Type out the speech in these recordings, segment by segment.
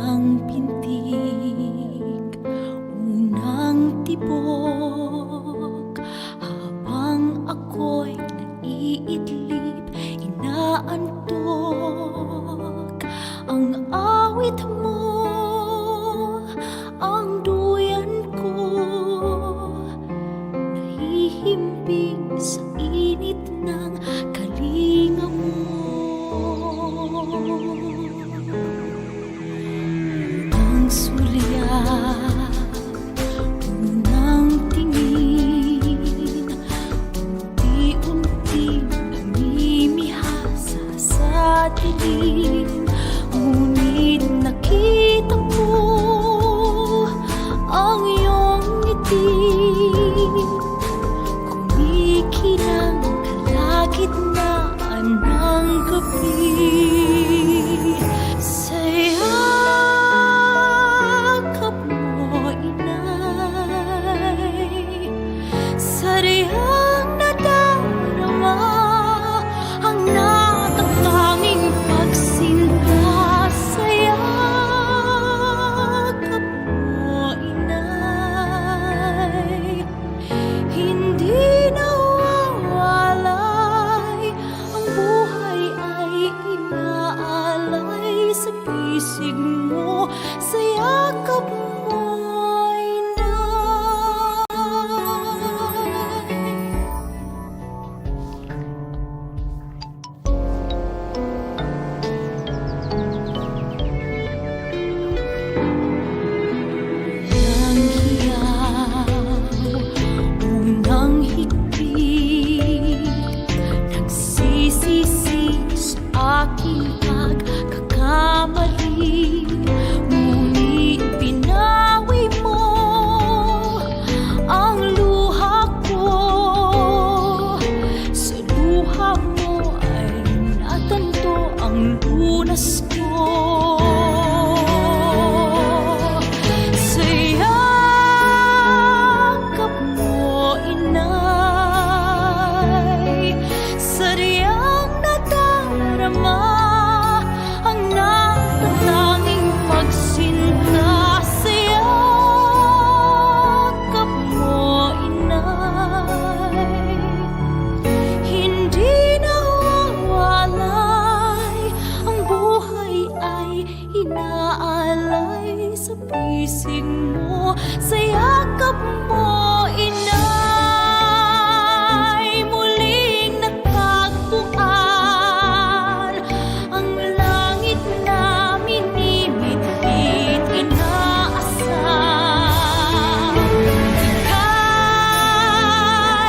Unang pintig, unang tibok, habang ako'y naiidlip, inaantok. Ang awit mo, ang duyan ko, nahihimbing sa init ng kalinga mo. Unang sulyap, unang tingin, unti-unting namimihasa sa dilim. Ngunit nakita ko ang iyong ngiti, kumikinang kalagitnaan ng gabi. Sa yakap mo, inay, sadyang nadarama ang natatanging pagsinta. Sa yakap mo, inay, hindi nawawalay. Ang buhay ay inaalay sa bisig mo, sa yakap mo, inay. Unang hiyaw, unang higpit, nagsisisi sa aking pagkakamali. Ngunit pinawi mo ang luha ko. Sa luha mo ay natanto ang lunas ko. Sa yakap mo, inay, sadyang nadarama ang natatanging pagsinta. Sa yakap mo, inay, hindi nawawalay. Ang buhay ay inaalay sa bisig mo, sa yakap mo, inay. Muling natagpuan ang langit na minimithi, inaasam.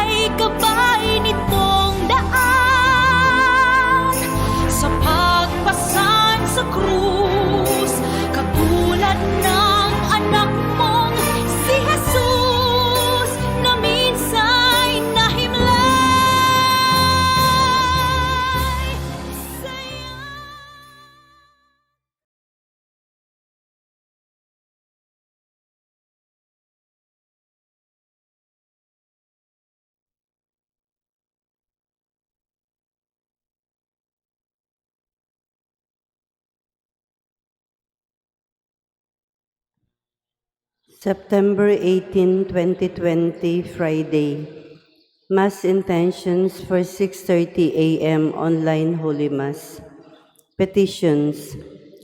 Ika'y gabay nitong daan sa pagpasan sa krus, katulad ng anak mong si Jesus na minsa'y nahimlay sa September 18, 2020, Friday. Mass intentions for 6:30 a.m. online Holy Mass. Petitions.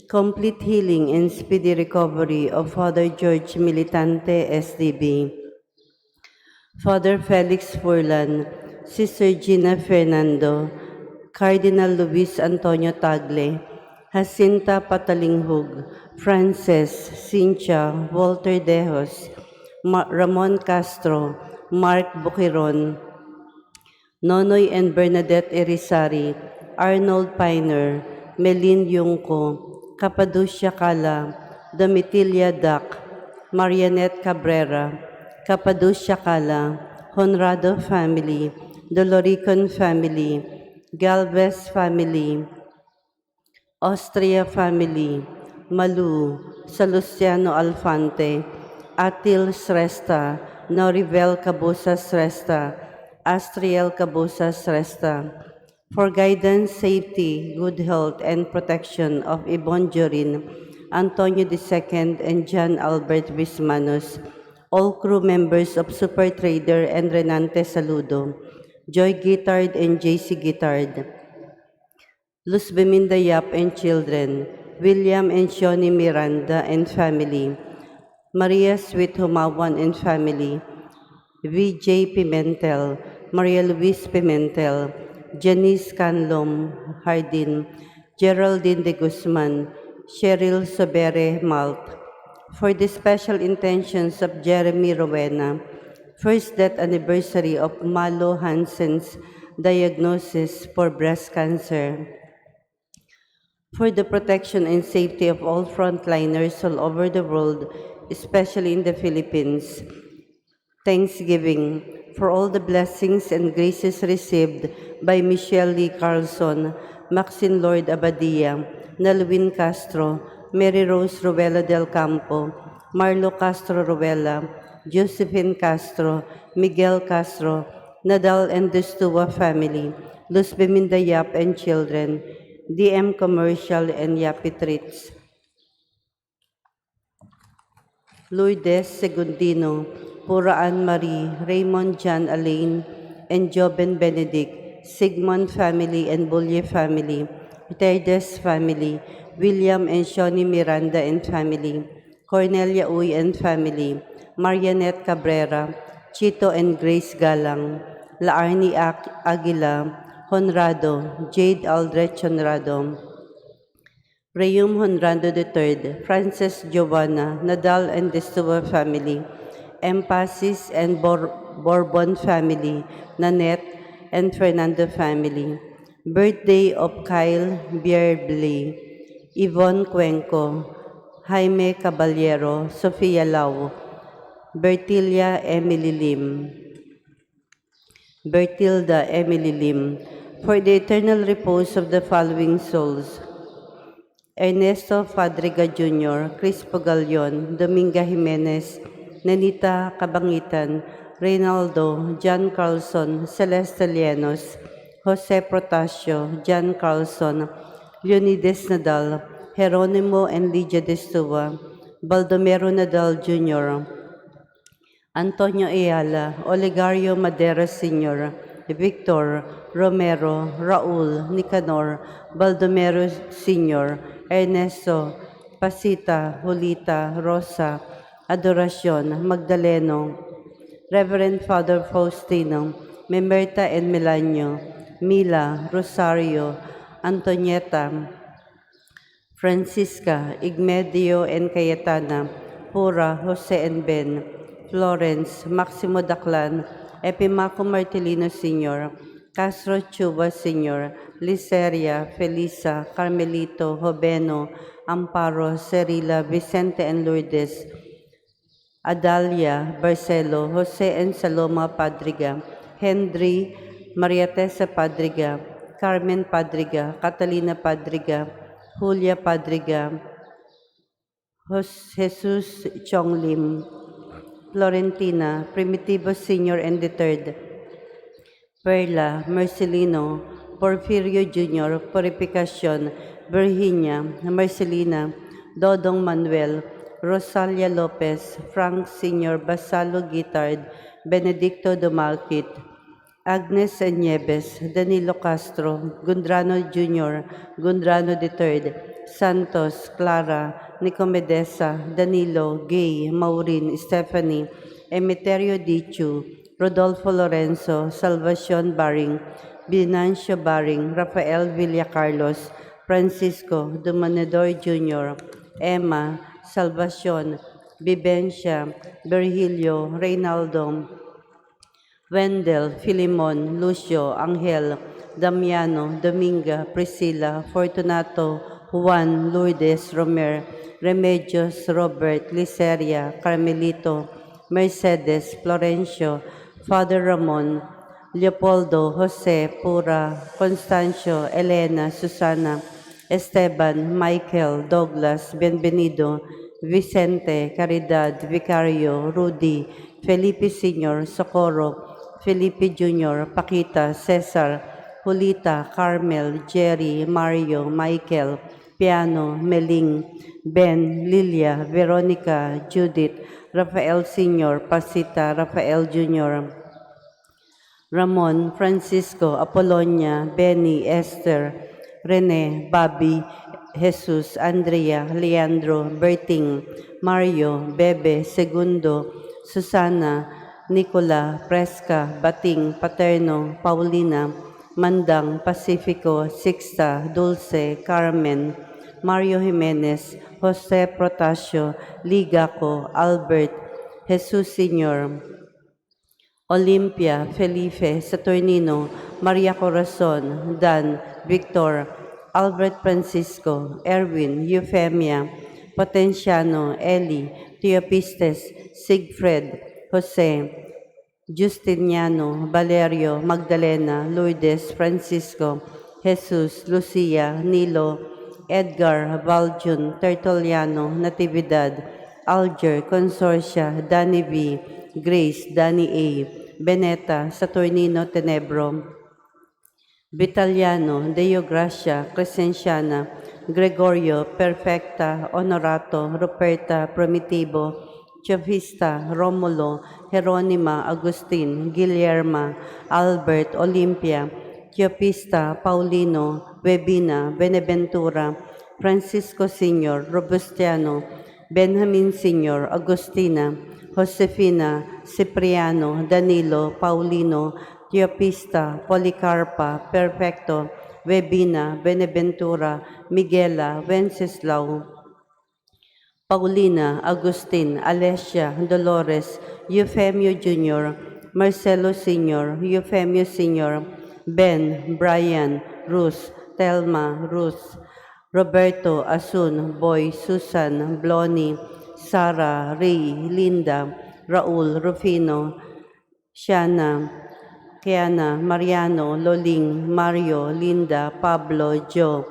Complete healing and speedy recovery of Father George Militante, SDB. Father Felix Furlan, Sister Gina Fernando, Cardinal Luis Antonio Tagle, Jacinta Patalinghug, Frances, Cynthia, Walter Dejos, Ramon Castro, Mark Bukiron, Nonoy and Bernadette Irizarry, Arnold Piner, Melin Yungko, Capaducia Cala, Domitilia Duck, Marianette Cabrera, Capaducia Cala, Honrado Family, Doloricon Family, Galvez Family, Austria Family, Malu, Salustiano Alfante, Atil Sresta, Norivel Cabusa Sresta, Astriel Cabusa Sresta, for guidance, safety, good health, and protection of Ibon Jorin Antonio II, and John Albert Vismanos, all crew members of Super Trader and Renante Saludo, Joy Guitard and JC Guitard, Luz Beminda Yap and children, William and Shoni Miranda and family, Maria Sweet Humawan and family, VJ Pimentel, Maria Luis Pimentel, Janice Canlom Hardin, Geraldine de Guzman, Cheryl Sobere Malt, for the special intentions of Jeremy Rowena, first death anniversary of Malo Hansen's diagnosis for breast cancer, for the protection and safety of all frontliners all over the world, especially in the Philippines. Thanksgiving for all the blessings and graces received by Michelle Lee Carlson, Maxine Lord Abadia, Nelwyn Castro, Mary Rose Ruela del Campo, Marlo Castro Ruela, Josephine Castro, Miguel Castro, Nadal and Destua family, Luz Beminda Yap and children, DM Commercial and Yapi Treats. Lourdes Segundino, Puraan Marie, Raymond John Alain, and Joben Benedict, Sigmund family and Bulye family, Terdes family, William and Shoni Miranda and family, Cornelia Uy and family, Marianette Cabrera, Chito and Grace Galang, Laarni Aguila, Honrado, Jade Aldrich Honrado, Rayum Honrado III, Frances Giovanna, Nadal and Destua family, Empasis and Bourbon family, Nanette and Fernando family. Birthday of Kyle Bierbley, Yvonne Cuenco, Jaime Caballero, Sofia Lau, Bertilia Emily Lim. Bertilda Emily Lim, for the eternal repose of the following souls: Ernesto Fadriga Jr., Crispo Galion, Dominga Jimenez, Nenita Cabangitan, Reynaldo, John Carlson, Celeste Llenos, Jose Protasio, John Carlson, Leonides Nadal, Geronimo and Lydia Destua, Baldomero Nadal Jr., Antonio Ayala, Olegario Madera Sr., Victor Romero, Raul Nicanor, Baldomero Sr., Ernesto, Pasita, Julita, Rosa, Adoracion, Magdaleno, Reverend Father Faustino, Memerta and Melanio, Mila, Rosario, Antonieta, Francisca, Igmedio and Cayetana, Pura, Jose and Ben, Florence, Maximo Daclan, Epimaco Martelino Sr., Castro Chuba Sr., Liceria, Felisa, Carmelito, Jobeno, Amparo, Cerila, Vicente and Lourdes, Adalia, Barcelo, Jose and Saloma Padriga, Henry, Maria Tessa Padriga, Carmen Padriga, Catalina Padriga, Julia Padriga, Jesus Chong Lim, Florentina, Primitivo Sr. and the Third, Perla, Marcelino, Porfirio Jr., Purificacion, Virginia, Marcelina, Dodong Manuel, Rosalia Lopez, Frank Sr., Basalo Guitard, Benedicto Dumalkit, Agnes Nieves, Danilo Castro, Gondrano Jr., Gondrano III, Santos, Clara, Nicomedesa, Danilo, Gay, Maureen, Stephanie, Emeterio Dichu, Rodolfo Lorenzo, Salvacion Baring, Binancio Baring, Rafael Villacarlos, Francisco Dumanedor Jr., Emma, Salvacion, Vivencia, Virgilio, Reynaldo, Wendell, Filimon, Lucio, Angel, Damiano, Dominga, Priscilla, Fortunato, Juan, Lourdes, Romer, Remedios, Robert, Liceria, Carmelito, Mercedes, Florencio, Father Ramon, Leopoldo, Jose, Pura, Constancio, Elena, Susana, Esteban, Michael, Douglas, Bienvenido, Vicente, Caridad, Vicario, Rudy, Felipe Sr., Socorro, Felipe Jr., Paquita, Cesar, Julita, Carmel, Jerry, Mario, Michael, Piano, Meling, Ben, Lilia, Veronica, Judith, Rafael Sr., Pasita, Rafael Jr., Ramon, Francisco, Apollonia, Benny, Esther, Rene, Bobby, Jesus, Andrea, Leandro, Berting, Mario, Bebe, Segundo, Susana, Nicola, Presca, Bating, Paterno, Paulina, Mandang, Pacifico, Sixta, Dulce, Carmen, Mario Jimenez, Jose Protasio, Ligaco, Albert, Jesus Sr., Olympia, Felipe, Saturnino, Maria Corazon, Dan, Victor, Albert Francisco, Erwin, Euphemia, Potenciano, Eli, Teopistes, Sigfred, Jose, Justiniano, Valerio, Magdalena, Lourdes, Francisco, Jesus, Lucia, Nilo, Edgar, Valjun, Tertuliano, Natividad, Alger, Consorcia, Danny V, Grace, Danny A, Beneta, Saturnino Tenebro, Vitaliano, Deo Gracia, Crescenciana, Gregorio, Perfecta, Honorato, Ruperta, Primitivo, Chavista, Romulo, Jeronima, Agustin, Guillerma, Albert, Olimpia, Teopista, Paulino, Webina, Beneventura, Francisco Sr., Robustiano, Benjamin Sr., Agustina, Josefina, Cipriano, Danilo, Paulino, Teopista, Policarpa, Perfecto, Webina, Beneventura, Miguela, Wenceslao, Paulina, Agustin, Alessia, Dolores, Eufemio Jr., Marcelo Sr., Eufemio Sr., Ben, Brian, Ruth, Telma, Ruth, Roberto, Asun, Boy, Susan, Bloni, Sara, Ray, Linda, Raul, Rufino, Shana, Kiana, Mariano, Loling, Mario, Linda, Pablo, Joe,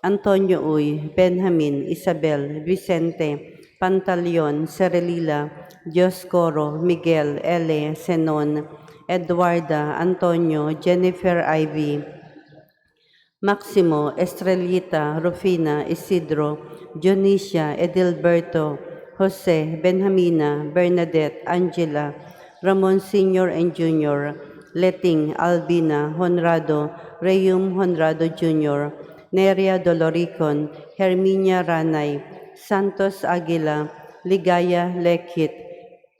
Antonio Uy, Benjamin, Isabel, Vicente, Pantaleon, Serelila, Dioscoro, Miguel, Ele, Senon, Eduarda, Antonio, Jennifer Ivy, Maximo, Estrellita, Rufina, Isidro, Dionisia, Edilberto, Jose, Benjamina, Bernadette, Angela, Ramon Sr. and Jr., Letting, Albina, Honrado, Reyum Honrado Jr., Neria Doloricon, Herminia Ranay, Santos Aguila, Ligaya Lekit,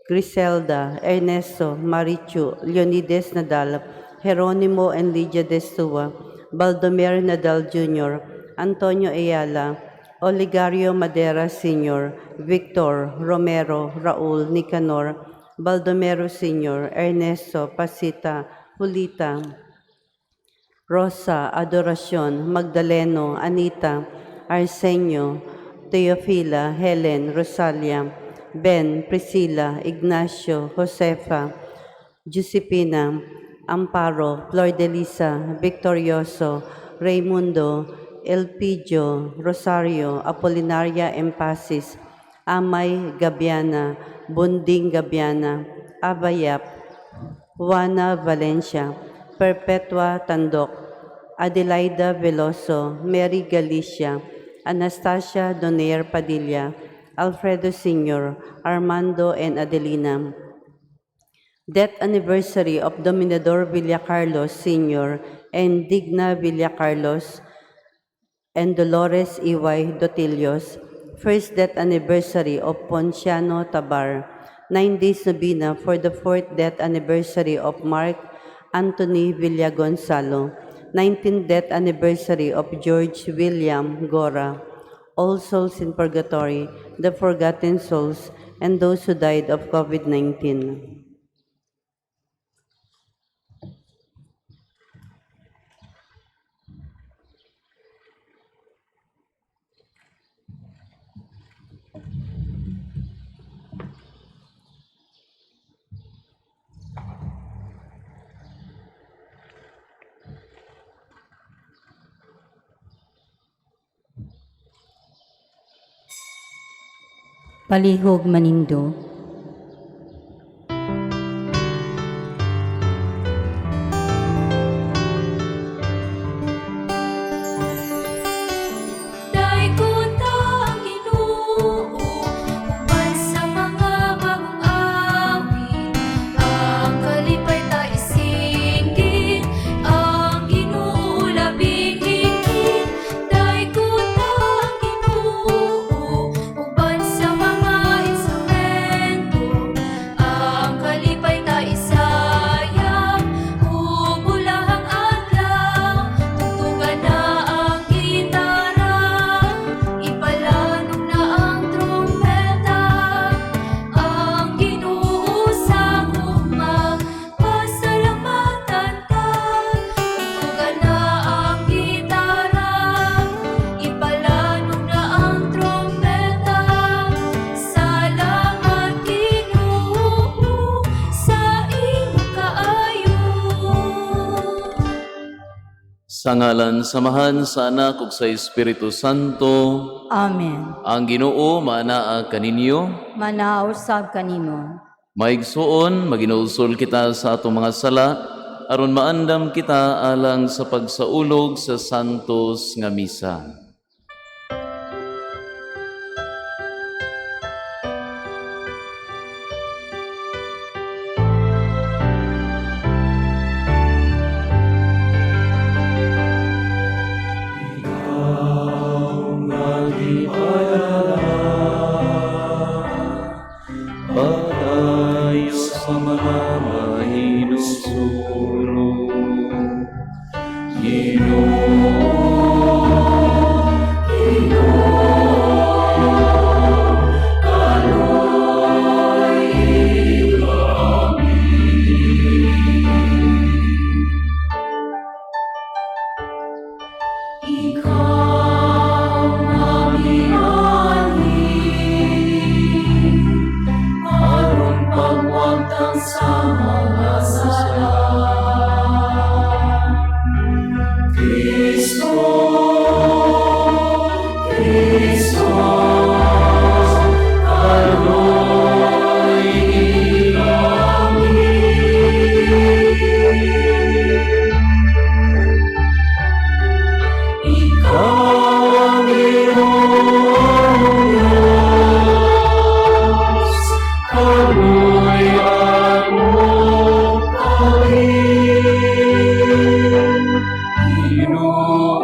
Griselda, Ernesto, Marichu, Leonides Nadal, Geronimo and Lydia Destua, Baldomer Nadal Jr., Antonio Ayala, Oligario Madera Sr., Victor, Romero, Raul, Nicanor, Baldomero Sr., Ernesto, Pasita, Julita, Rosa, Adoracion, Magdaleno, Anita, Arsenio, Teofila, Helen, Rosalia, Ben, Priscilla, Ignacio, Josefa, Giuseppina, Amparo, Flor de Lisa, Victorioso, Raimundo, Elpidio, Rosario, Apolinaria Empasis, Amay Gabiana, Bunding Gabiana, Abayap, Juana Valencia, Perpetua Tandok, Adelaida Veloso, Mary Galicia, Anastasia Donaire Padilla, Alfredo Sr., Armando and Adelina. Death anniversary of Dominador Villacarlos Sr. and Digna Villacarlos and Dolores Iway Dotilios, first death anniversary of Ponciano Tabar, 9 days novena for the fourth death anniversary of Mark Anthony Villagonzalo, 19th death anniversary of George William Gora, all souls in purgatory, the forgotten souls, and those who died of COVID-19. Palihog manindo. Dai Sa ngalan sa Amahan, sa Anak ug sa Espiritu Santo. Amen. Ang Ginoo maanaa kaninyo. Manaa usab kanimo. Maigsuon, maginulsol kita sa atong mga sala aron maandam kita alang sa pagsaulog sa santos nga misa. Padayo sa mga mahinulsolo. Ginoo, Ikaw mamialhin, aron pagwagtang sa mga sala. Kristo, Kristo, kaloy Ikaw ang Ginoong Diyos, kaloy among kawin. Ginoo,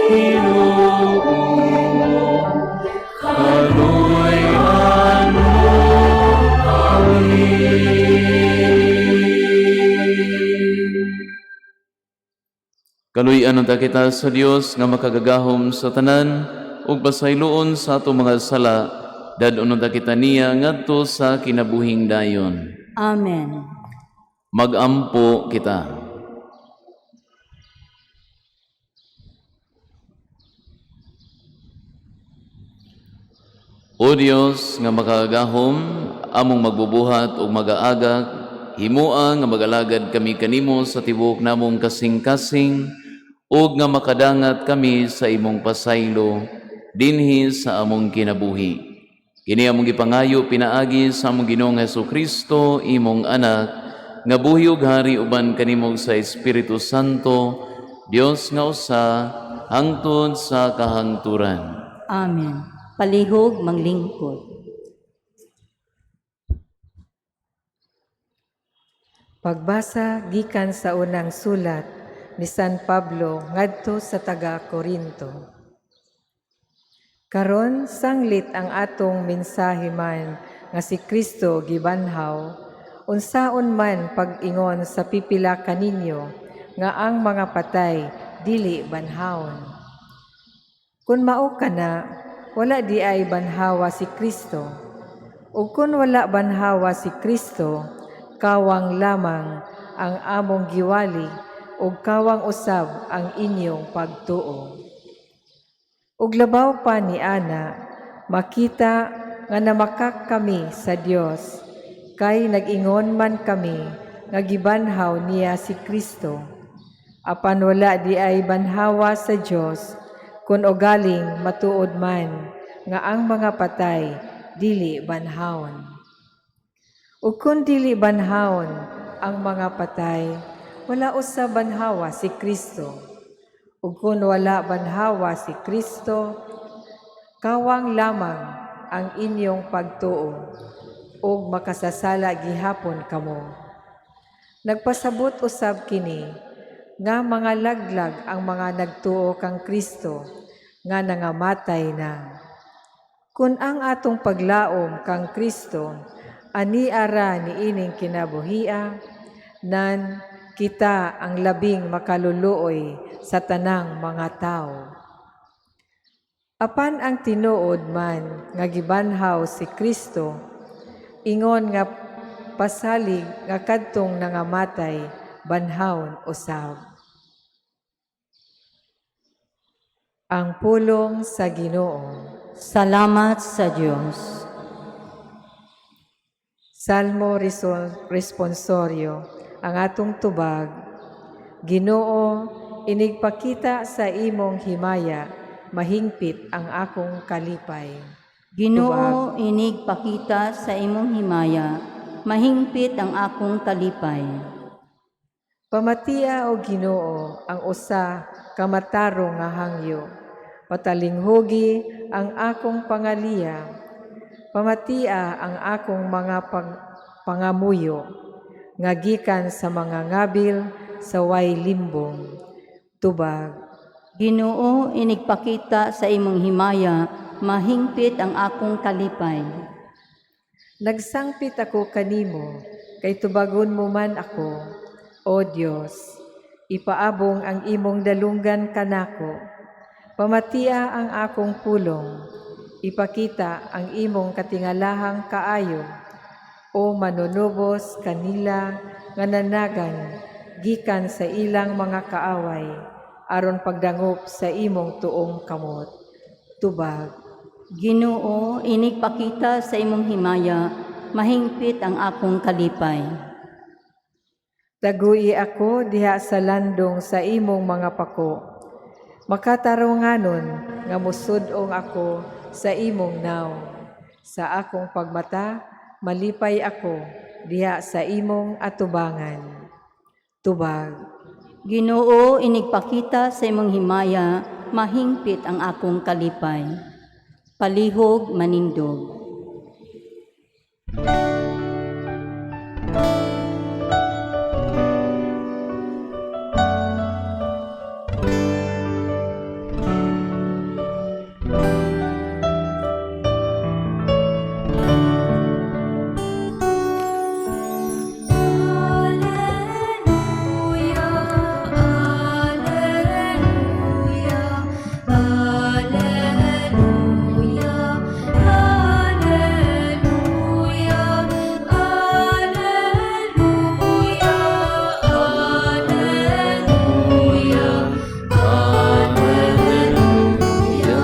Ginoo, kaloy among kawin. Kaluy-an unta kita sa Dios nga makagagahom sa tanan ug pasayloon sa atong mga sala, dad-on unta kita niya ngadto sa kinabuhing dayon. Amen. Magampo kita. O Dios nga makagagahom, among magbubuhat ug magaagak, himoa nga magalagad kami kanimo sa tibuok namong kasing-kasing ug nga makadangat kami sa imong pasaylo dinhi sa among kinabuhi. Kini among gipangayo pinaagi sa among Ginoong Hesukristo, imong anak, nga buhi ug hari uban kanimo sa Espiritu Santo, Dios nga usa hangtod sa kahangturan. Amen. Palihog manglingkod. Pagbasa gikan sa unang sulat ni San Pablo ngadto sa taga Korinto. Karon sanglit ang atong mensahe man nga si Kristo gibanhaw, unsaon man pag-ingon sa pipila kaninyo nga ang mga patay dili banhawon. Kun mao kana, wala di ay banhawa si Kristo. Ug kun wala banhawa si Kristo, kawang lamang ang among giwali ug kawang usab ang inyong pagtuo. Ug labaw pa ni ana, makita nga namakak kami sa Dios, kay nag-ingon man kami nga gibanhaw niya si Kristo. Apan wala di ay banhawa sa Dios, kun ugaling matuod man nga ang mga patay dili banhawon. Ug kun dili banhawon ang mga patay, wala usab banhawa si Kristo. Ug kun wala banhawa si Kristo, kawang lamang ang inyong pagtuo ug makasasala gihapon kamo. Nagpasabot usab kini nga mga laglag ang mga nagtuo kang Kristo nga nangamatay na. Kun ang atong paglaom kang Kristo ani ara niining kinabuhia, nan kita ang labing makaluluoy sa tanang mga tao. Apan ang tinuod man nga gibanhaw si Kristo, ingon nga pasalig nga kadtong nangamatay banhawon usab. Ang pulong sa Ginoo. Salamat sa Dios. Salmo Responsorio, ang atong tubag. Ginoo, inigpakita sa imong himaya, mahingpit ang akong kalipay. Ginoo, inig pakita sa imong himaya, mahingpit ang akong kalipay. Pamatia o Ginoo ang usa ka matarong nga hangyo. Patalinghugi ang akong pangaliya. Pamatia ang akong mga pangamuyo nga gikan sa mga ngabil sa way limbong. Tubag. Ginoo, inigpakita sa imong himaya, mahingpit ang akong kalipay. Nagsangpit ako kanimo, kay tubagon mo man ako, O Dios. Ipaabong ang imong dalunggan kanako. Pamatia ang akong pulong. Ipakita ang imong katingalahang kaayo. O manunubos kanila nga nanagan gikan sa ilang mga kaaway aron pagdangop sa imong tuong kamot. Tubag. Ginoo, inigpakita sa imong himaya, mahingpit ang akong kalipay. Tagui ako diha sa landong sa imong mga pako. Makatarunganon nga musud-ong ako sa imong nawong. Sa akong pagmata, malipay ako diha sa imong atubangan. Tubag. Ginoo, inigpakita sa imong himaya, mahingpit ang akong kalipay. Palihog manindog. Alleluia, Alleluia, Alleluia, Alleluia, Alleluia, Alleluia, Alleluia, Alleluia.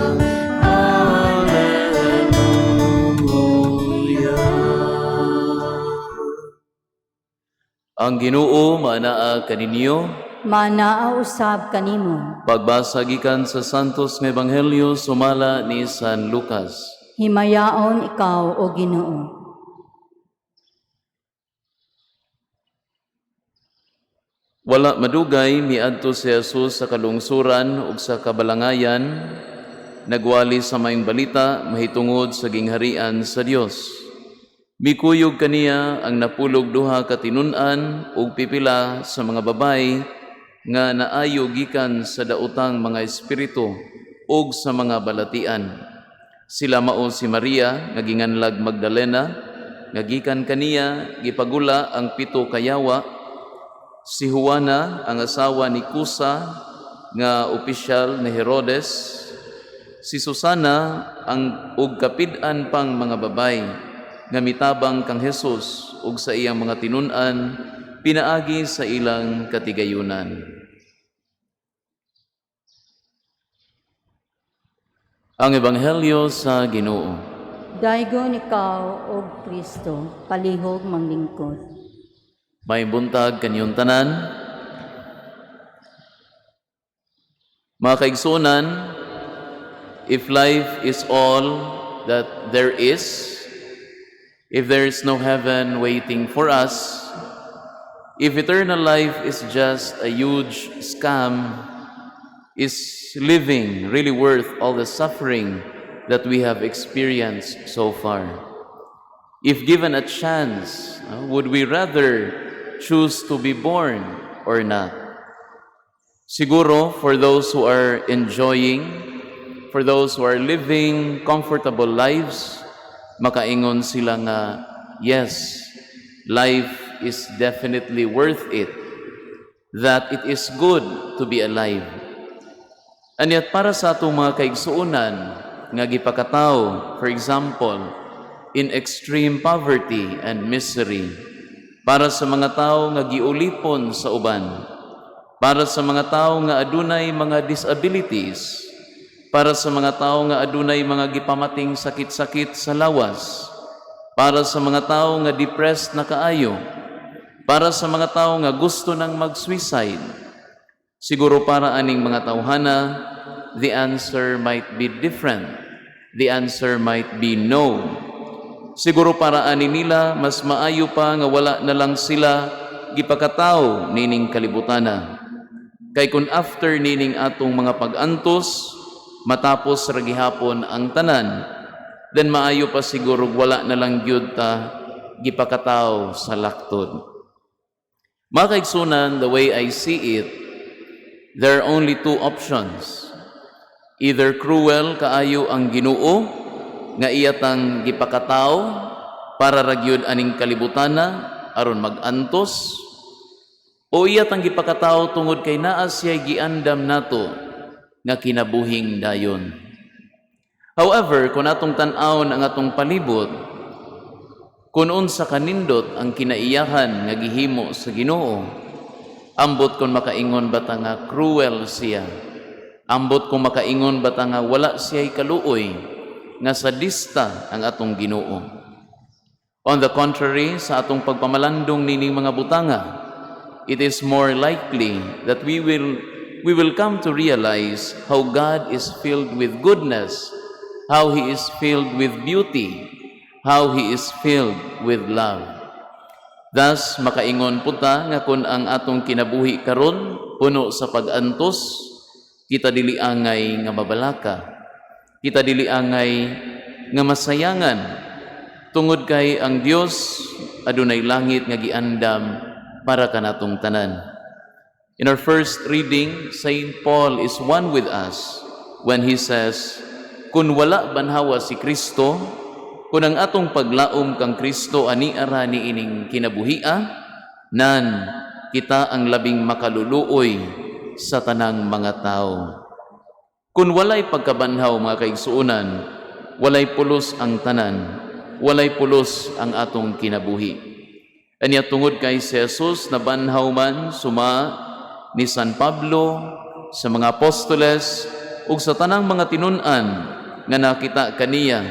Ang Ginoo maanaa kaninyo. Manaa usab kanimo. Pagbasa gikan sa Santos nga Ebanghelyo sumala ni San Lucas. Himayaon ikaw, o Ginoo. Wala madugay miadto si Jesus sa kalungsuran ug sa kabalangayan, nagwali sa maayong balita mahitungod sa gingharian sa Dios. Mikuyog kaniya ang napulog duha ka tinun-an ug pipila sa mga babay nga naayo gikan sa daotang mga espiritu ug sa mga balatian. Sila mao si Maria nga ginganlag Magdalena, nga gikan kaniya gipagula ang pito ka yawa, si Juana ang asawa ni Cusa nga opisyal ni Herodes, si Susana ang ug kapid-an pang mga babay nga mitabang kang Jesus ug sa iyang mga tinun-an pinaagi sa ilang katigayunan. Ang Ebanghelyo sa Ginoo. Daygon ikaw, o Kristo, palihog manglingkod. May buntag kanyong tanan. Mga kaigsunan, if life is all that there is, if there is no heaven waiting for us, if eternal life is just a huge scam, is living really worth all the suffering that we have experienced so far? If given a chance, would we rather choose to be born or not? Siguro, for those who are enjoying, for those who are living comfortable lives, makaingon sila nga, yes, life is definitely worth it, that it is good to be alive. And yet, para sa atong mga kaigsuonan nga gipakataw, for example, in extreme poverty and misery, para sa mga tao nga giulipon sa uban, para sa mga tao nga adunay mga disabilities, para sa mga tao nga adunay mga gipamating sakit-sakit sa lawas, para sa mga tao nga depressed na kaayo, para sa mga tao nga gusto nang mag-suicide, Siguro para aning mga tawhana, the answer might be different. The answer might be no. Siguro para ani nila, mas maayo pa nga wala na lang sila gipakatawo nining kalibutana. Kay kung after nining atong mga pag-antos, matapos ra gihapon ang tanan, then maayo pa siguro wala na lang gyud ta gipakatawo sa laktod. Mga kaigsunan, the way I see it, there are only two options. Either cruel kaayo ang Ginoo nga iya tang gipakatawo para ra gyud aning kalibutana aron mag-antos, o iya tang gipakatawo tungod kay naa siya giandam nato nga kinabuhing dayon. However, kung atong tan-awon ang atong palibot, kung unsa kanindot ang kinaiyahan nga gihimo sa Ginoo, ambot kung makaingon ba ta nga cruel siya. Ambot kung makaingon ba ta nga wala siya'y kaluoy, nga sadista ang atong Ginoo. On the contrary, sa atong pagpamalandong nining mga butanga, it is more likely that we will come to realize how God is filled with goodness, how He is filled with beauty, how He is filled with love. Thus, makaingon po ta nga kung ang atong kinabuhi karon puno sa pag-antos, kita dili angay nga mabalaka. Kita dili angay nga masayangan tungod kay ang Dios adunay langit nga giandam para kanatong tanan. In our first reading, Saint Paul is one with us when he says, "Kung wala banhawa si Kristo, kung ang atong paglaom kang Kristo ani ara ni ining kinabuhia, nan kita ang labing makaluluoy sa tanang mga tao." Kung walay pagkabanhaw, mga kaigsuonan, walay pulos ang tanan, walay pulos ang atong kinabuhi. Anya tungod kay si Jesus nabanhaw man suma ni San Pablo, sa mga apostoles ug sa tanang mga tinun-an nga nakita kaniya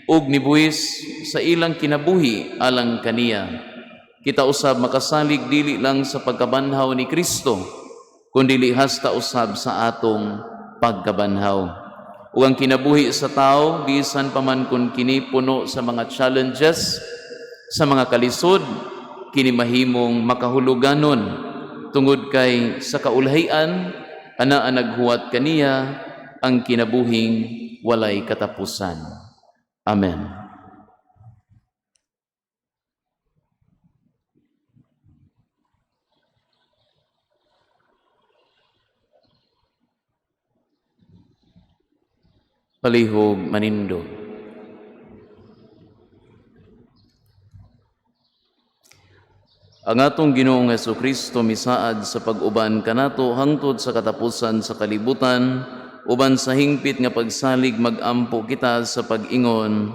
ug nibuhis sa ilang kinabuhi alang kaniya. Kita usab makasalig dili lang sa pagkabanhaw ni Kristo, kundi hasta usab sa atong pagkabanhaw. Ug ang kinabuhi sa tao, bisan pa man kung kini puno sa mga challenges, sa mga kalisod, kini mahimong makahuluganon tungod kay sa kaulhian ana ang naghuwat kaniya ang kinabuhing walay katapusan. Amen. Palihog manindog. Ang atong Ginoong Kristo misaad sa pag-uban kanato hangtod sa katapusan sa kalibutan, uban sa hingpit nga pagsalig magampo kita sa pag-ingon,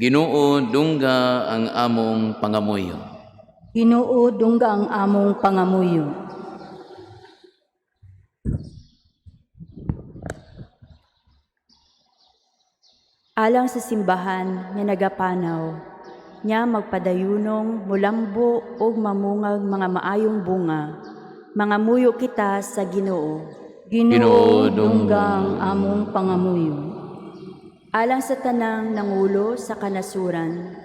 Ginoo, dungga ang among pangamuyo. Ginoo, dungga ang among pangamuyo. Alang sa simbahan nga nagapanaw, nya magpadayunong mulambo ug mamungag mga maayong bunga. Mangamuyo kita sa Ginoo. Ginoo, Ginoo, dungga ang among pangamuyo. Alang sa tanang nangulo sa kanasuran,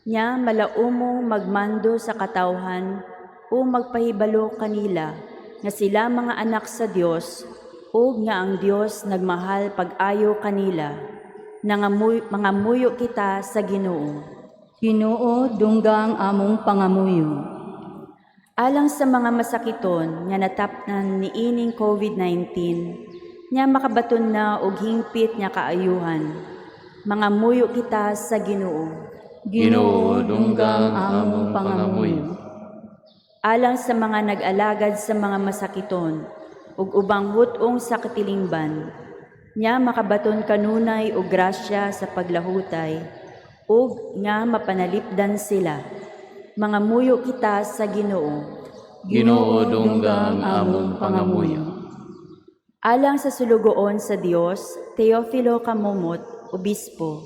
nya malaumong magmando sa katawhan o magpahibalo kanila nga sila mga anak sa Dios ug nga ang Dios nagmahal pag-ayo kanila. Mangamuyo kita sa Ginoo. Ginoo, dungga ang among pangamuyo. Alang sa mga masakiton nga natapnan niining COVID-19, nya makabaton na og hingpit nga kaayuhan. Mangamuyo kita sa Ginoo. Ginoo, dungga ang among pangamuyo. Alang sa mga nag-alagad sa mga masakiton ug ubang wut-ong sa katilingban, nya makabaton kanunay og grasya sa paglahutay ug nga mapanalipdan sila. Mangamuyo kita sa Ginoo. Ginoo, dungga ang among pangamuyo. Alang sa sulugoon sa Dios, Teofilo Camomot, Obispo,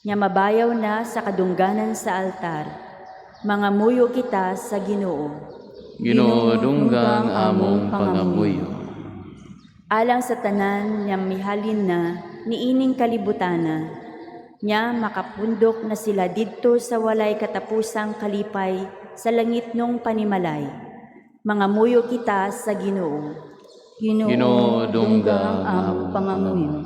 nga mabayaw na sa kadungganan sa altar. Mangamuyo kita sa Ginoo. Ginoo, dungga ang among pangamuyo. Alang sa tanan nga mihalin na niining kalibutana, nya makapundok na sila didto sa walay katapusang kalipay sa langitnong panimalay. Mangamuyo kita sa Ginoo. Ginoo, Ginoo, dungga dungga ang ang among pangamuyo.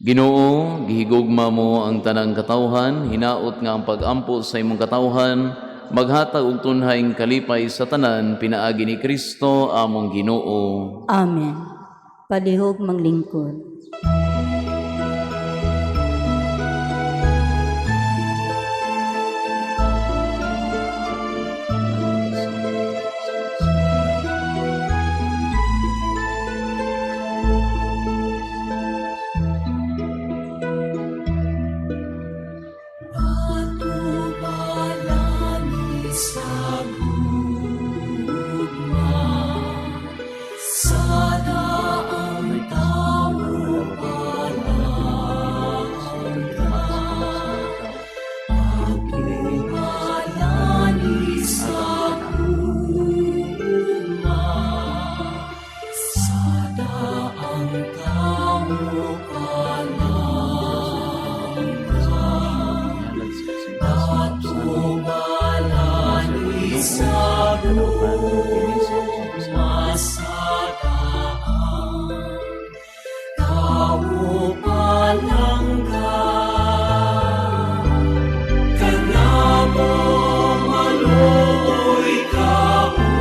Ginoo, gihigugma mo ang tanang katawhan, hinaot nga ang pag-ampo sa imong katawhan, maghatag og tunhaing kalipay sa tanan pinaagi ni Kristo among Ginoo. Amen. Palihog maglingkod. Patubalani sa gugma, sa daang tawo palangga. Patubalani sa gugma, sa daang tawo palangga. Patubalani sa gugma, sa daang tawo palangga. Kanamo maluoy kaunta,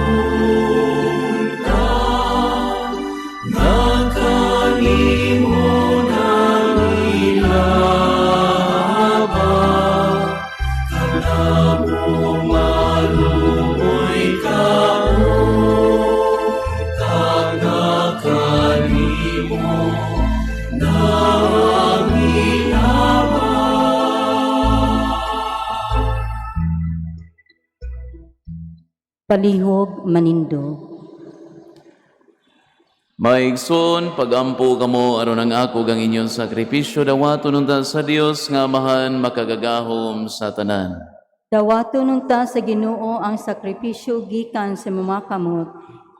nga kanimo nangilaba. Kanamo maluoy kaunta, nga kanimo nangilaba. Palihog manindog. Maigsoon, pagampo kamo aron ang ako gang inyong sakripisyo dawaton unta sa Dios nga Amahan makagagahom sa tanan. Dawaton unta sa Ginoo ang sakripisyo gikan sa mga kamot,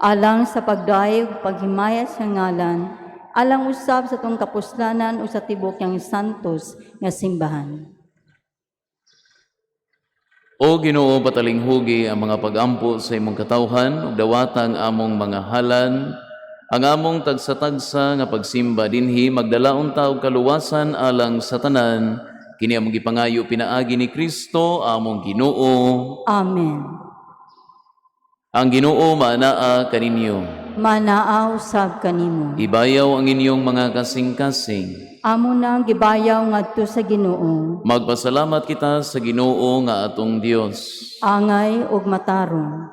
alang sa pagdayeg ug paghimaya sa ngalan, alang usab sa atong kapuslanan o sa tibok yang santos nga simbahan. O Ginoo, patalinghugi ang mga pagampo sa imong katawhan ug dawata ang among mga halan, ang among tagsa-tagsa nga pagsimba dinhi magdala unta og kaluwasan alang sa tanan. Kini among gipangayo pinaagi ni Kristo among Ginoo. Amen. Ang Ginoo maanaa kaninyo. Manaa usab kanimo. Ibayaw ang inyong mga kasing-kasing. Amo nang gibayaw ngadto sa Ginoo, Magpasalamat kita sa Ginoo nga atong Dios. Angay ug matarong.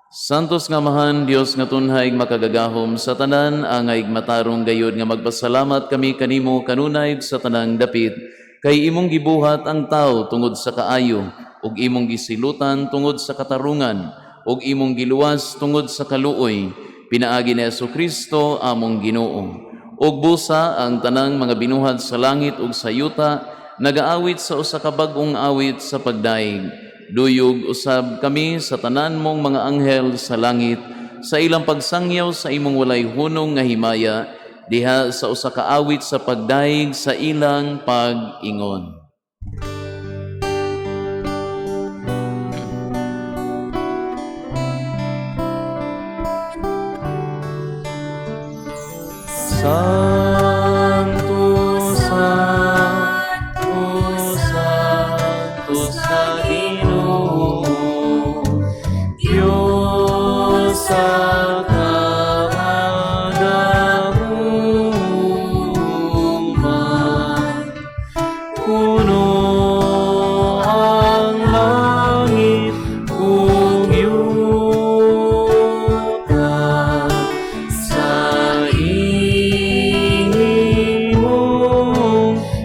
Santos nga Amahan, Dios nga tunhay makagagahom sa tanan, angay matarong gayod nga magpasalamat kami kanimo kanunay sa tanang dapit, kay imong gibuhat ang tao tungod sa kaayo, ug imong gisilutan tungod sa katarungan, ug imong giluwas tungod sa kaluoy, pinaagi ni Kristo among Ginoo. Ug busa ang tanang mga binuhat sa langit ug sa yuta, nagaawit sa usa ka bag-ong awit sa pagdaig. Duyog usab kami sa tanan mong mga anghel sa langit, sa ilang pagsangyaw sa imong walay hunong nga himaya, diha sa usa ka awit sa pagdaig sa ilang pag-ingon. Santo, Santo, Santo sa Ginoo, Diyos sa kagagahuman. Puno ang langit ug yuta sa imong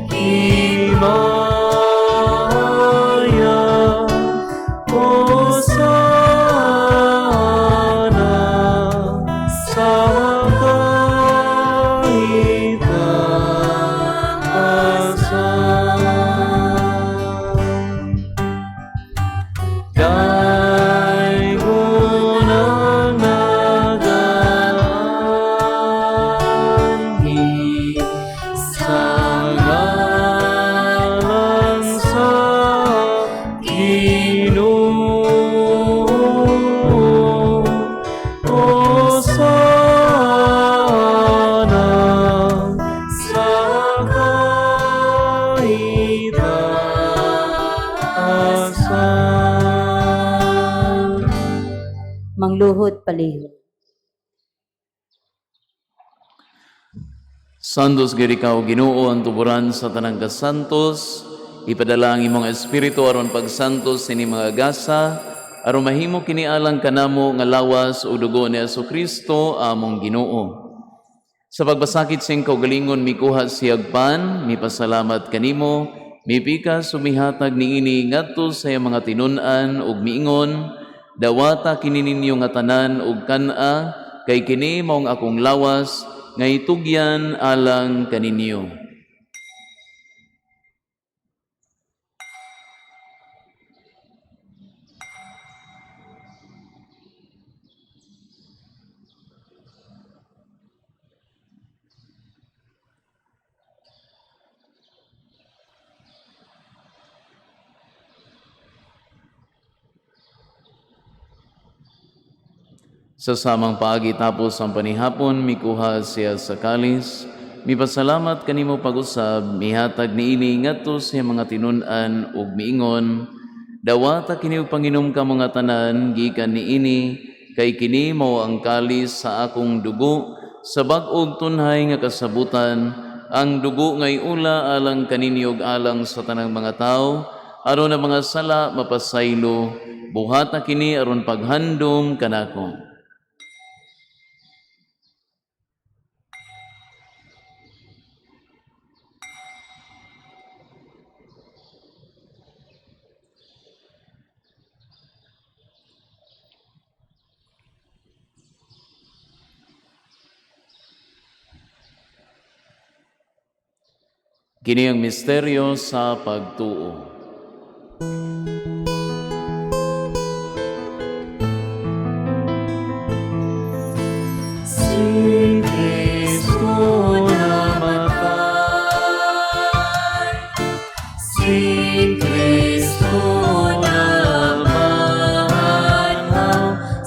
himaya. Hosana sa kahitasan. Kitaasan. Mangluhod palihog. Santos gyud ikaw Ginoo, ang tuburan sa tanang kasantos. Ipadala ang imong espiritu aron pagsantos sini mga gasa, aron mahimo kini alang kanamo nga lawas ug dugo ni Kristo among Ginoo. Sa pagbasakit sing kaugalingon, mikuha siyag pan, mipasalamat kanimo, mipikas ug mihatag niini ngadto sa iyang mga tinun-an ug miingon, "Dawata kini ninyo nga tanan ug kan-a, kay kini maong akong lawas nga itugyan alang kaninyo." Sa samang paagi, tapos ang panihapon, mikuha siya sa kalis, mipasalamat kanimo pag-usab, mihatag niini ngadto sa iyang mga tinun-an ug miingon, "Dawata kini ug panginom ka mga tanan gikan niini, kay kini mao ang kalis sa akong dugo sa bag-ong tunhay nga kasabutan, ang dugo nga iula alang kaninyo ug alang sa tanang mga tawo aron ang mga sala mapasaylo. Buhata kini aron paghandom kanako." Kini ang misteryo sa pagtuo. Si Kristo namatay, si Kristo nabanhaw,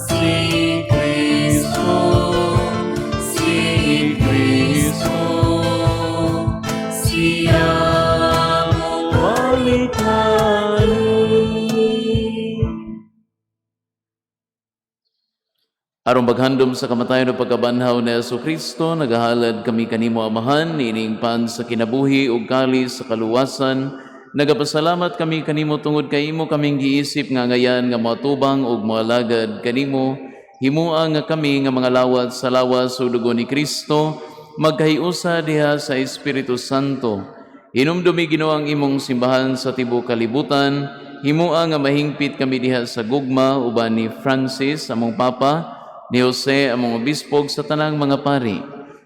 si Kristo, si Kristo, siya mobalik Aron paghandom sa kamatayon ug pagkabanhaw ni Hesus Kristo, nagahalad kami kanimo, Amahan, niining pan sa kinabuhi ug kalis sa kaluwasan. Nagapasalamat kami kanimo tungod kay imo kaming giisip nga angayan nga moatubang ug moalagad kanimo. Himoa nga kami nga mga lawat sa lawas ug dugo ni Kristo magkahiusa diha sa Espiritu Santo. Hinumdumi, Ginoo, ang imong simbahan sa tibuok kalibutan. Himoa nga mahingpit kami diha sa gugma uban ni Francis among Papa, ni Jose among obispo, sa tanang mga pari.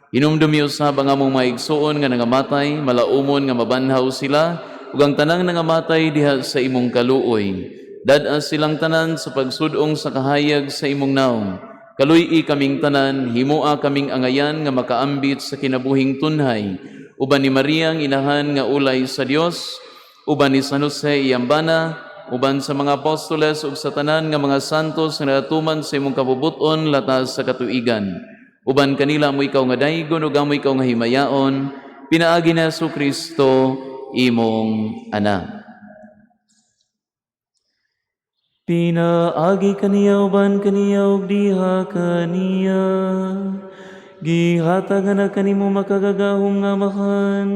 Hinumdumi usab ang among mga igsuon nga nangamatay, malaumon nga mabanhaw sila ug ang tanang nangamatay diha sa imong kaluoy. Dad-a silang tanan sa pagsudong sa kahayag sa imong naong. Kaluy-i kaming tanan, himoa kaming angayan nga makaambit sa kinabuhing tunhay uban ni Maria ang inahan nga ulay sa Dios, uban ni San Jose iyang bana, uban sa mga apostoles ug sa tanan nga mga santos nga natuman sa imong kabubuton latas sa katuigan. Uban kanila amo ikaw nga daygon ug amo ikaw nga himayaon, pinaagi ni Hesus Kristo imong anak. Pinaagi kaniya, uban kaniya ug diha kaniya, gihatag na kanimo makagagahom nga Amahan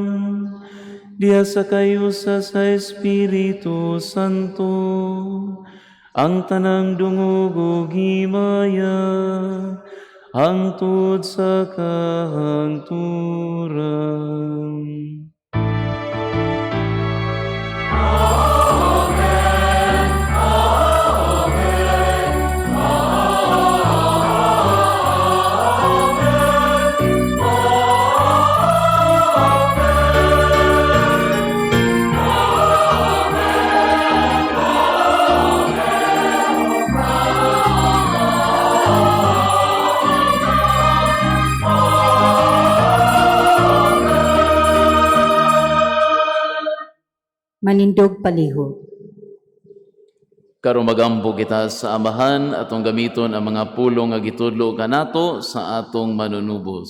diha sa kahiusa sa Espiritu Santo ang tanang dungog ug himaya hangtod sa kahangturan. Manindog palihog. Karon magampo kita sa Amahan, atong gamiton ang mga pulong nga gitudlo kanato sa atong manunubos.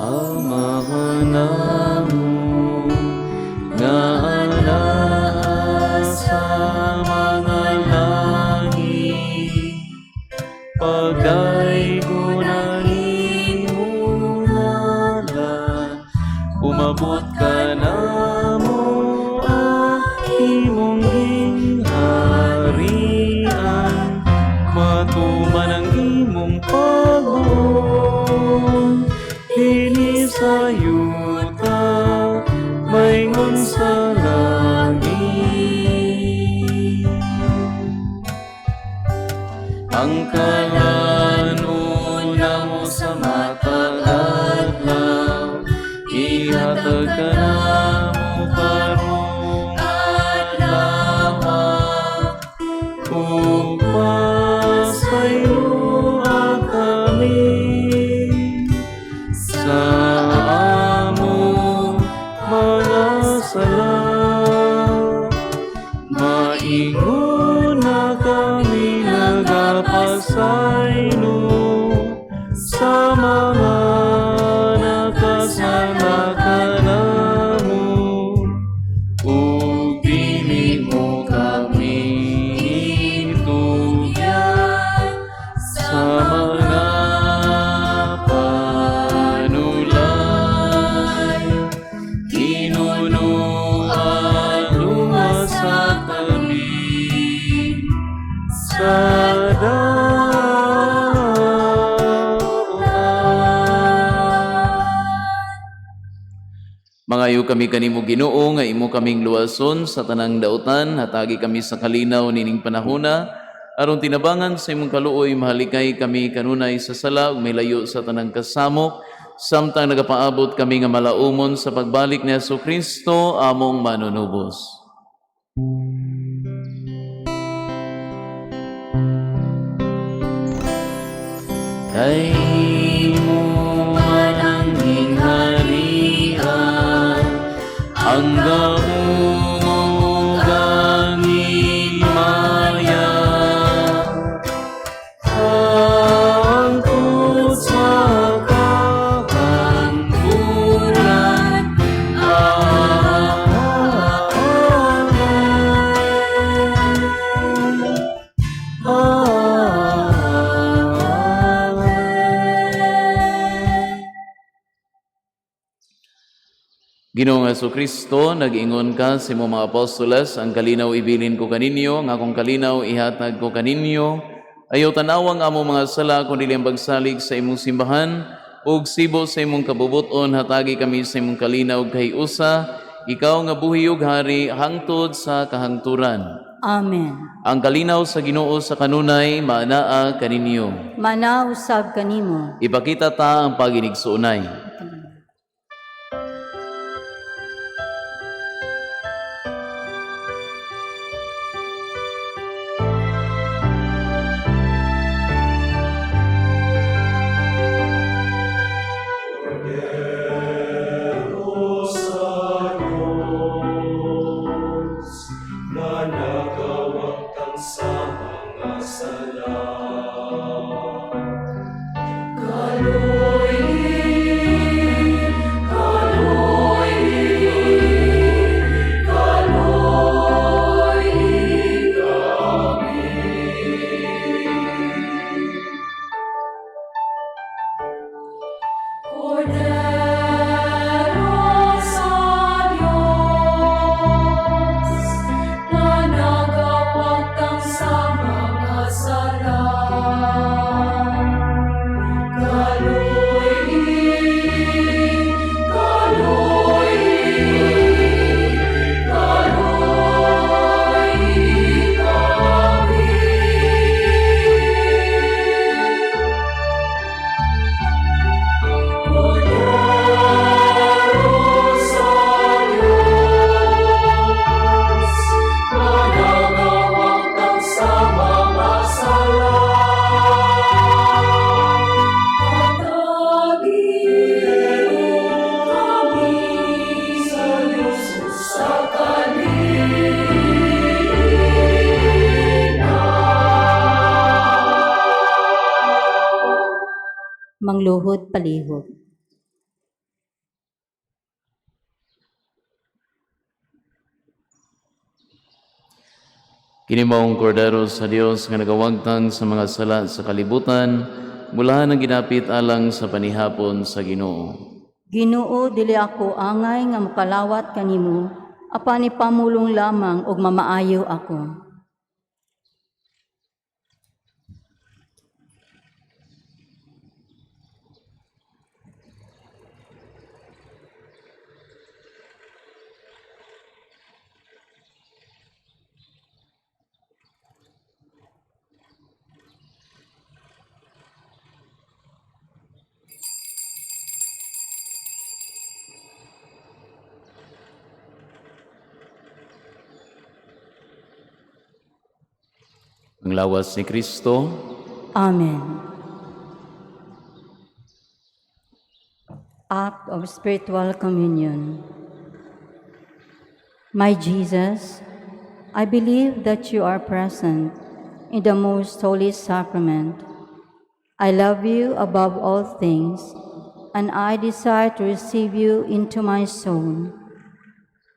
Amahan namo nga anaa sa mga langit, pagdaygon ang imong ngalan, umabot kanamo ang imong gingharian, matuman ang imong pagbuot dinhi sa yuta maingon sa langit. Ang kalan-on namo sa matag adlaw, ihatag kanamo karong adlaw, ug pasayloa kami sa among mga sala, maingon na kami nagapasaylo sa mga nakasala kanamo, ug dili mo kami itugyan sa mga panulay. Hinunoan luwasa kami sa dautan. Mangayo kami kanimo, Ginoo, nga imo kaming luwason sa tanang dautan, hatagi kami sa kalinaw nining panahona aron tinabangan sa imong kaluoy mahalikay kami kanunay sa sala ug milayo sa tanang kasamok samtang nagapaabot kami nga malaumon sa pagbalik ni Kristo among manunubos. Kay imo man ang gingharian, ang gahom ug ang himaya, hangtod sa kahangturan. Amen. Amen. Ginoong Kristo, nag-ingon ka sa imong mga apostoles, "Ang kalinaw ibilin ko kaninyo, ang akong kalinaw ihatag ko kaninyo. Ayaw tanawang among mga sala, kundi ang pagsalig sa imong simbahan, ug sibo sa imong kabubuton, hatagi kami sa imong kalinaw ug kahiusa, ikaw nga buhi ug hari hangtod sa kahangturan." Amen. Ang kalinaw sa Ginoo sa kanunay maanaa kaninyo. Maanaa usab kanimo. Ipakita ta ang paginigsuonay. Sa Diyos, na nagawagtang sa mga sala. Kaluyli, kaluyli, kaluyli kami. Kordero sa Diyos, na nagawagtang sa mga sala. Kaluyli, kaluyli, kaluyli kami. Kordero sa Diyos, na nagawagtang sa mga sala. Hatagi kami sa Diyos sa kalinaw. Mangluhod palihog. Kini maong kordero sa Dios nga nagawagtang sa mga sala sa kalibutan, mulahan ang ginapit alang sa panihapon sa Ginoo. Ginoo, dili ako angay nga mokalawat kanimo, apan ipamulong lamang ug mamaayo ako. Ang lawas ni Kristo. Amen. Act of Spiritual Communion. My Jesus, I believe that you are present in the most holy sacrament. I love you above all things, and I desire to receive you into my soul.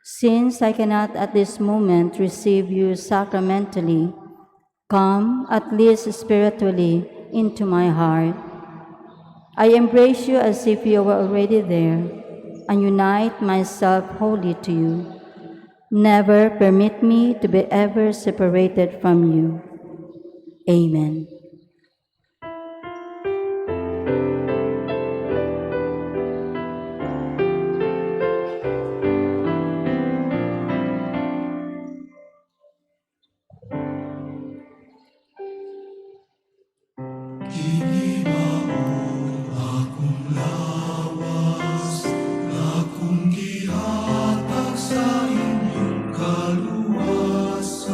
Since I cannot at this moment receive you sacramentally, come at least spiritually into my heart. I embrace you as if you were already there and unite myself wholly to you. Never permit me to be ever separated from you. Amen. Kini maong akong lawas, akong gihatag sa inyong kaluwasan.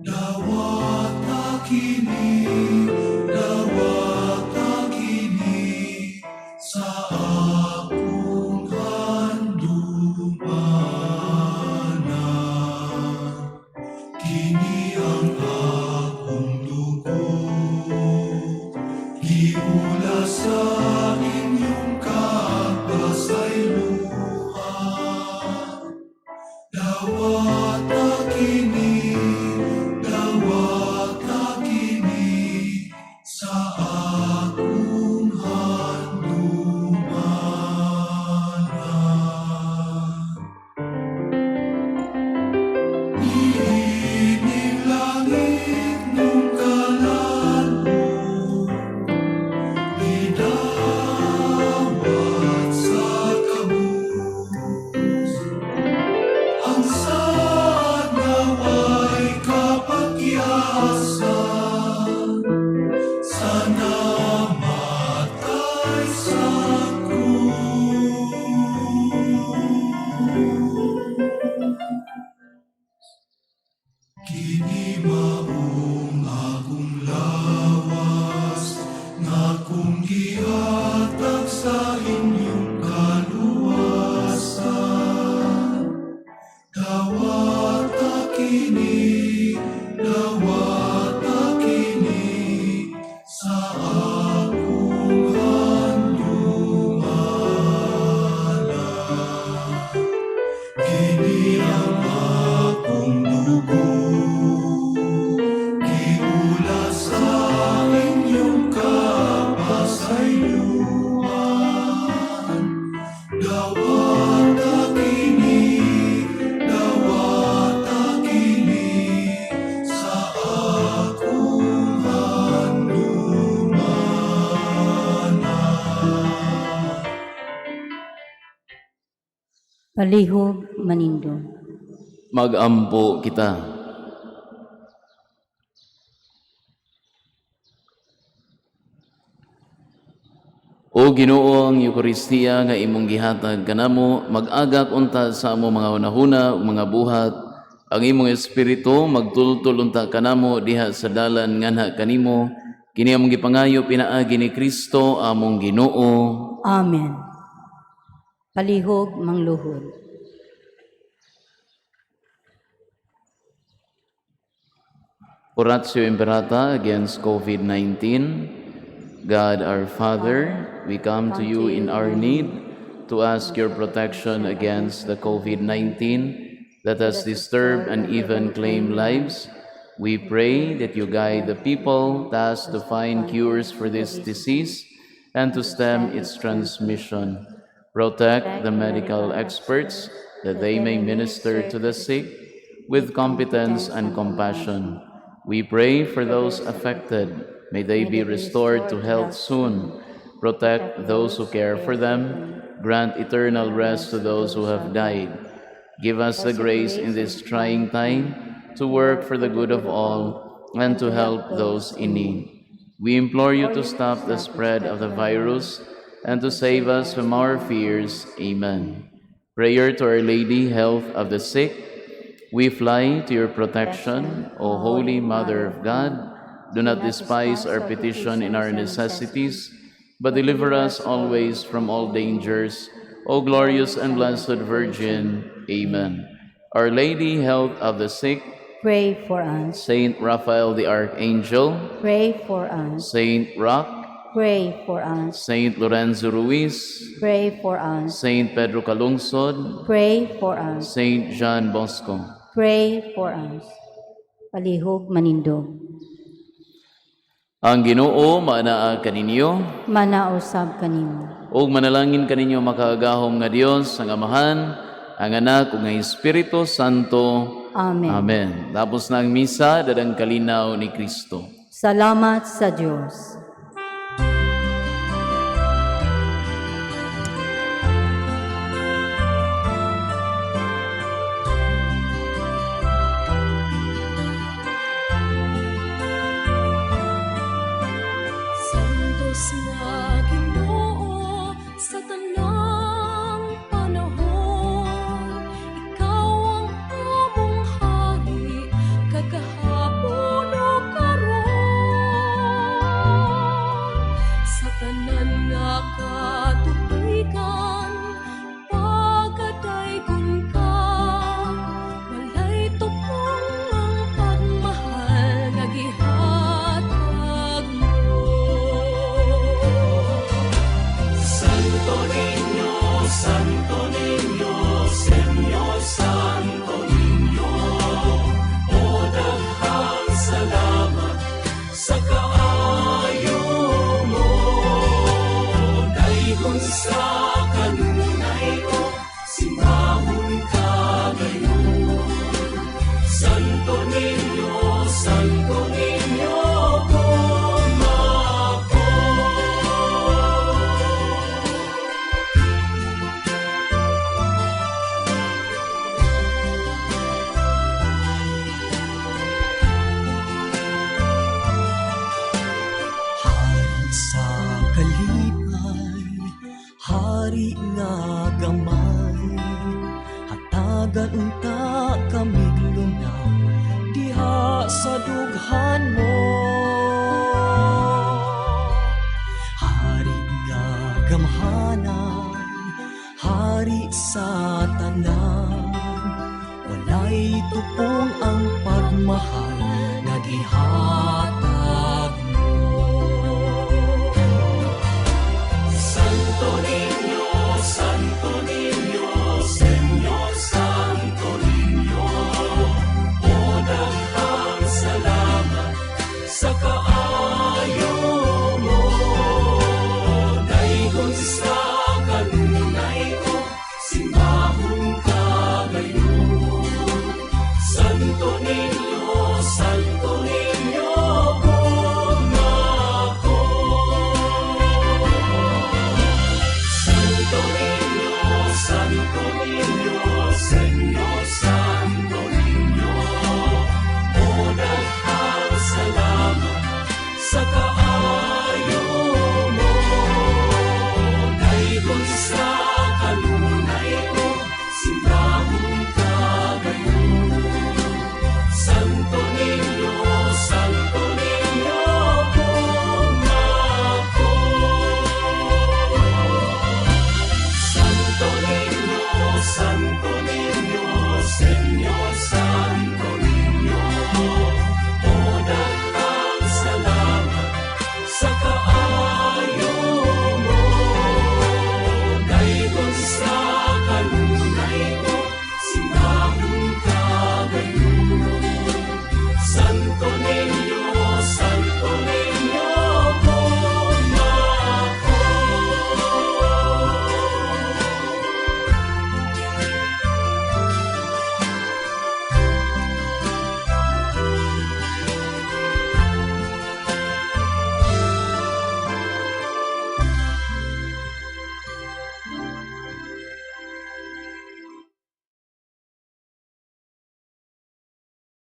Dawata kini, dawata kini, sa akong handumanan. Kini ang akong dugo, giula sa inyong kapasayloan. Dawata kini, dawata kini, sa akong handumanan. Niining langit nung kalan-on, gidawat sa kabus. Ang saad naway kapakyasan, sa namatay sa krus. Kini maong akong lawas, nga akong gihatag sa inyong kaluwasan. Dawata kini, dawata kini, sa akong handumanan. Kini ang akong dugo, giula sa inyong kapasayloan. Dawata kini, dawata kini, sa akong handumanan. Palihog manindog. Magampo kita. O Ginoo, ang Eukaristiya nga imong gihatag kanamo, mag-agak unta sa amo mga hunahuna ug mga buhat. Ang imong espiritu magtultol unta kanamo diha sa dalan nganha kanimo. Kini among gipangayo pinaagi ni Kristo among Ginoo. Amen. Palihog mangluhod. Oratio Imperata against COVID-19. God our Father, we come to you in our need to ask your protection against the COVID-19. that has disturbed and even claimed lives. We pray that you guide the people tasked to find cures for this disease and to stem its transmission. Protect the medical experts that they may minister to the sick with competence and compassion. We pray for those affected. May they be restored to health soon. Protect those who care for them. Grant eternal rest to those who have died. Give us the grace in this trying time to work for the good of all and to help those in need. We implore you to stop the spread of the virus and to save us from our fears. Amen. Prayer to Our Lady, Health of the Sick. We fly to your protection, O Holy Mother of God. Do not despise our petition in our necessities, but deliver us always from all dangers. O glorious and blessed Virgin. Amen. Our Lady, Health of the Sick, Pray for us. Saint Raphael the Archangel, Pray for us. Saint Roch, Pray for us. Saint Lorenzo Ruiz, Pray for us. Saint Pedro Calungsod, Pray for us. Saint John Bosco. Pray for us. Palihog manindog. Ang Ginoo maanaa kaninyo Manausab kanimo. ug manalangin kaninyo makaagahom nga Dios ang Amahan, ang Anak ug ang Espiritu Santo. Amen. Amen. Tapos na ang misa, dadang kalinaw ni Kristo. Salamat sa Diyos. Santos nga Ginoo sa tanang panahon, ikaw ang among hari kagahapon ug karon. Sa tanan nga katubigan, pagadaygon ka, walay tupong ang pagmahal nga gihatag mo. Santo Niño, Santo Niño, Señor Santo Niño, o daghang salamat sa kaayo mo. Daygon sa kanunay ko, simbahon ka gayon. Santo Niño, Santo Niño, gugma ko. Hari sa kalipay, hari nga gamay, hatagan unta kamig lunaw diha sa dughan mo. Hari nga gamhanan, hari sa tanan, walay tupong ang pagmahal nga gihatag.